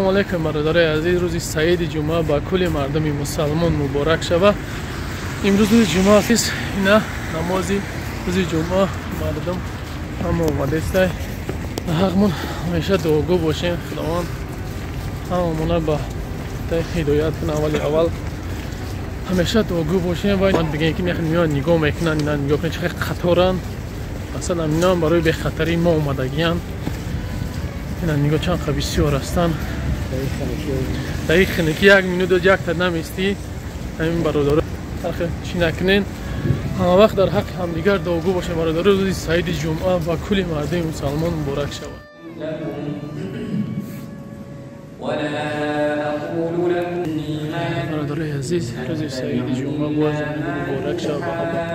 Салому алейкум бародарои азиз, рӯзи саиди ҷумъа ба кулли мардуми мусалмон муборак шава. Имрӯз рӯзи ҷумъа аст, ина намози рӯзи ҷумъа мардум ҳама омадестай. Ҳақмон ҳамеша дуогӯ бошем, Худованд ҳамамона ба ҳидоят кунад. Аввали аввал ҳамеша дуогӯ бошем ва бигем ки меоянд нигоҳ мекунанд, ина нигоҳ кунед чӣ қадр қаторанд. Асlan инам барои бехатарии мо омадагиянд. Ина нигоҳ чанд қа бисёр ҳастанд. Дар ин хунукӣ як минут якта наместӣ. Ҳамин бародаро чӣ накунен, ҳама вақт дар ҳаққи ҳамдигар дуогӯ бошем. Бародаро, рӯзи саиди ҷумъа ба кулли мардуми мусалмон муборак шавад. Бародарои азиз, рӯзи саиди ҷумъа боз муборак шавад ба ҳаматон.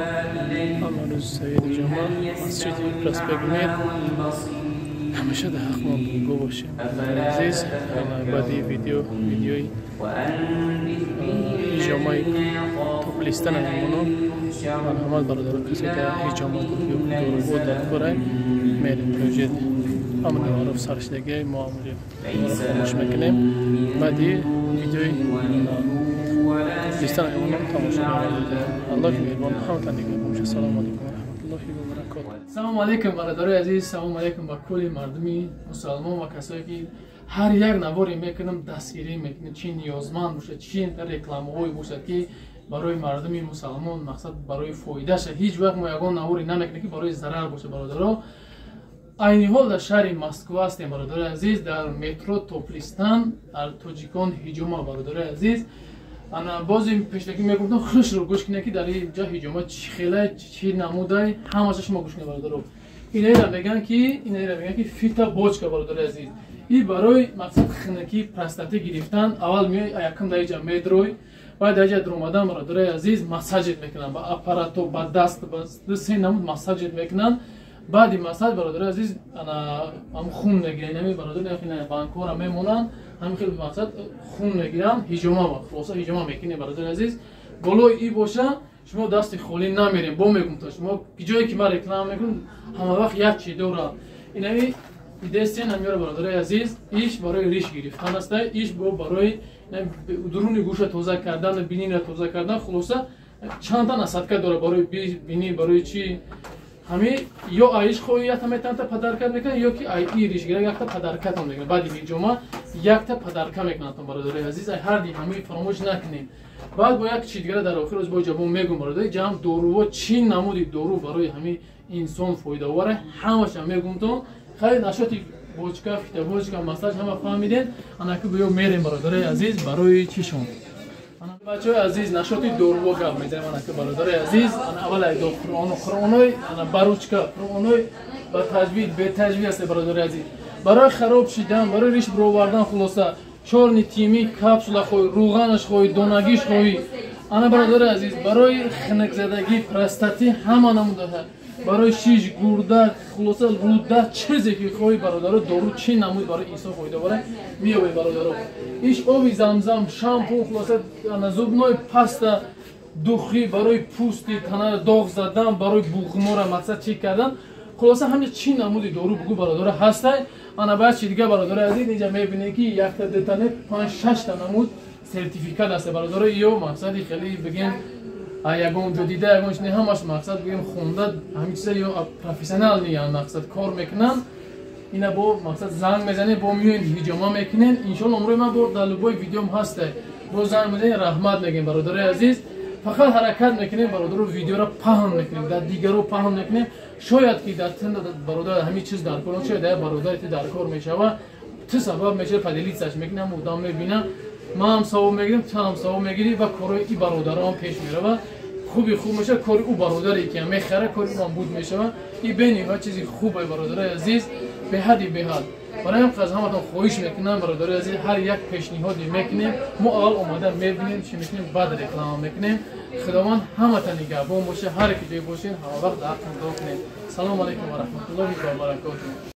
Ҳама рӯзи саиди ҷумъа масҷиди проспект Мир ҳамеша дар ҳақмон дуогӯ бошем. Азиз, баъди видеои ҳиҷомаи топлистана мемонам. Марҳамат бародаро, касе ки ҳиҷома доруҳо дар корай мерем муроҷиат. Амри маъруф саршидагиай мо амри хомӯш мекунем. Баъди видеои топлистана мемонам, тамошо мекунем. Аллоҳи меҳрибон ҳаматон нигаҳбон бошад. Салому алайкум ва раҳматуллоҳи ва баракотуҳ. Салому алайкум бародарои азиз, салому алайкум ба кулли мардуми мусалмон ва касое ки ҳар як наворе мекунам дастгирӣ мекунам, чӣ ниёзманд бошад, чӣ рекламаҳое бошад ки барои мардуми мусалмон мақсад барои фоидаша. Ҳеҷ вақт мо ягон наворе намекунем ки барои зарар бошад. Бародаро, айни ҳол дар шаҳри Москва ҳастем бародарои азиз, дар метро Топлистан, дар тоҷикон ҳиҷома. Бародарои азиз, ана бози пешакӣ мегуфтам, хушро гӯш кунед ки дар ин ҷо ҳиҷома чӣ хелай, чӣ намудай, ҳамаша шумо гӯш кунед бародаро. Инаира мегӯянд ки фита бочка. Бародарои азиз, и барои мақсад хунукӣ, простатӣ гирифтан. Аввал меои якум дар иҷа медрой, баъд дар иҷа дуромадан, бародарои азиз, массажит мекунанд ба аппарато, ба даст, ба ду се намуд массажит мекунанд. Баъди массаж, бародарои азиз, ам хун мегиранд. Инами бародари банкора мемонанд, ҳамин хел мақсад хун мегиранд. Ҳиҷома, хулоса ҳиҷома мекунем, бародари азиз. Болои и боша шумо дасти холӣ намерем. Бо мегум то шумо ҷое ки ман реклама мекунам, ҳама вақт як чи дорам. Инами идестен ҳамёра, бародарои азиз, иш барои риш гирифтан аста, иш бо барои дуруни гӯша тоза кардан, бинира тоза кардан. Хулоса чандта насадка дора барои бинӣ, барои чи. Ҳами ё аиш хоҳӣ якта метавонта подарка мекунад, ё ки ай и риш гира якта подаркатон мекунад. Баъди ҳиҷома якта подарка мекунадтон, бародарои азиз. Ай ҳарди ҳами фаромӯш накунем. Баъд бо як чи дигара дар охир рӯз бо ҷавоб мегум. Бародари ҷамъ, доруҳо, чӣ намуди дору барои ҳами инсон фоидаовара, ҳамаша мегумтон. Хайр, нашоти бочка, фитобочка, массаж ҳама фаҳмидем. Анаки биё мерем, бародарои азиз, барои чишон. Бачаҳои азиз, нашоти доруҳо гап мезанем. Анаки бародарои азиз, аввал айдо қуръону қуръонои ана баручка, қуръонои ба таҷвид, бетаҷвид аст, бародарои азиз, барои хароб шидан, барои риш бировардан. Хулоса чёрный тмин капсула хоҳӣ, рӯғанаш хоҳӣ, донагиш хоҳӣ. Ана бародарои азиз, барои хунукзадагӣ, простатӣ, ҳама намудаҳа, барои шиш, гурда, хулоса рӯда, чизе ки хоҳӣ, бародаро, дору чӣ намуд барои инсон фоидаовара меёбед, бародаро. Иш оби замзам, шампун, хулоса зубной паста, духи барои пӯсти тана, доғ задан, барои буғмора мақсад чӣ кардан. Хулоса ҳамҷа чӣ намуди дору бугӯ, бародаро, ҳастай. Ана баъд чи дига, бародарои азиз, инҷа мебинед ки якта дутане панҷ шашта намуд сертификат аст, бародаро. Ё мақсади хеле бигем ягон ҷо дида, ягон чи не, ҳамаш мақсад бигем хонда ҳамин чиза ё профессиональный мақсад кор мекунанд. Ина бо мақсад занг мезанед, бо меоед ҳиҷома мекунед. Иншоалло номрои ман бо дар любой видеом ҳаста, бо занг мезанед, раҳмат мегем. Бародарои азиз, фақат ҳаракат мекунем, бародаро, видеоро паҳн мекунем, дар дигаро паҳн мекунем. Шояд ки дар тин бародар ҳамин чиз дар кор, шояд дар бародари ту дар кор мешава, ту сабаб мешава, поделиться мекунем, ҳам одам мебина, ман ҳам савоб мегирам, ту ҳам савоб мегирӣ ва корҳои и бародарам пеш мерава, хуби хуб мешава. Кори ӯ бародаре ки мехара, кори ӯ ҳам буд мешава. И бениҳоят чизи хубе, бародарои азиз, беҳади беҳад. Барои ҳам аз ҳаматон хоҳиш мекунам, бародарои азиз, ҳар як пешниҳоде мекунем, мо аввал омода мебинем, чӣ мекунем, баъд реклама мекунем. Худованд ҳаматон нигаҳбон боша. Ҳар ки ҷой бошед, ҳама вақт дар ҳаққон дуо кунед. Салому алайкум ва раҳматуллоҳи ва баракотуҳ.